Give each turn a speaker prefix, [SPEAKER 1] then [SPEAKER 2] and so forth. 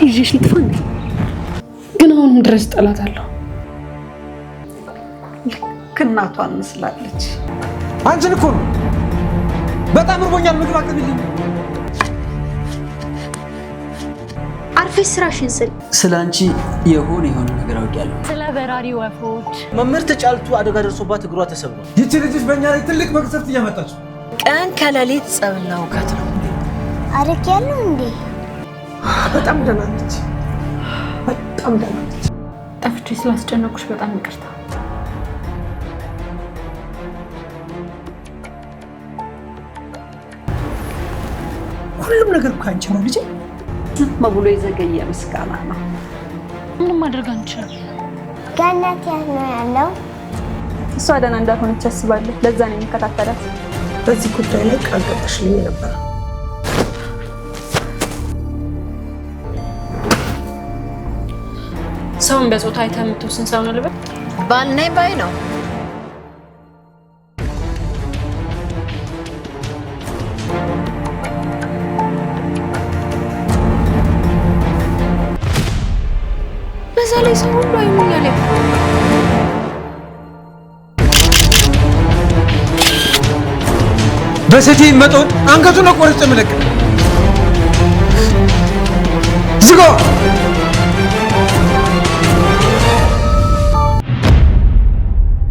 [SPEAKER 1] ይዤሽ ልጥፋ እንዴ? ግን አሁንም ድረስ እጠላታለሁ።
[SPEAKER 2] ልክ እናቷን መስላለች።
[SPEAKER 3] አንቺን እኮ ነው። በጣም እርቦኛል፣ ምግብ አቅርቢልኝ።
[SPEAKER 4] አርፈሽ ስራሽን ስሪ።
[SPEAKER 5] ስለ አንቺ የሆነ የሆነ ነገር አውቄያለሁ።
[SPEAKER 6] ስለ በራሪ ወፎች።
[SPEAKER 7] መምህርት ጫልቱ አደጋ ደርሶባት እግሯ ተሰብሯል።
[SPEAKER 3] ይቺ ልጅሽ በእኛ ላይ ትልቅ መቅሰፍት እያመጣች ነው።
[SPEAKER 8] ቀን ከሌሊት ጸብና ውከት ነው።
[SPEAKER 4] አድርጌያለሁ እንዴ?
[SPEAKER 2] በጣም ደህና ነች። በጣም ደህና ነች።
[SPEAKER 1] ጠፍቼ ስላስጨነኩሽ በጣም ይቅርታ።
[SPEAKER 2] ሁሉም ነገር እኮ ያንቺ ነው ልጄ። ዝም ብሎ የዘገየ ምስጋና ነው።
[SPEAKER 6] ምንም ማድረግ አንችልም።
[SPEAKER 4] ገነት የት ነው ያለው?
[SPEAKER 9] እሷ ደህና እንዳልሆነች አስባለሁ። ለዛ ነው የሚከታተላት።
[SPEAKER 2] በዚህ ጉዳይ ላይ ቃል ገብተሽልኝ ነበር።
[SPEAKER 6] ሰውን በጾታ አይተህ የምትወስን ሰው ነው ልበል?
[SPEAKER 8] ባል ነኝ ባይ ነው።
[SPEAKER 6] በዛ ላይ ሰው ሁሉ አይሙኛል።
[SPEAKER 3] በሴቴ መጠን አንገቱን ነው ቆርጬ የምለቅ። ዝጋው።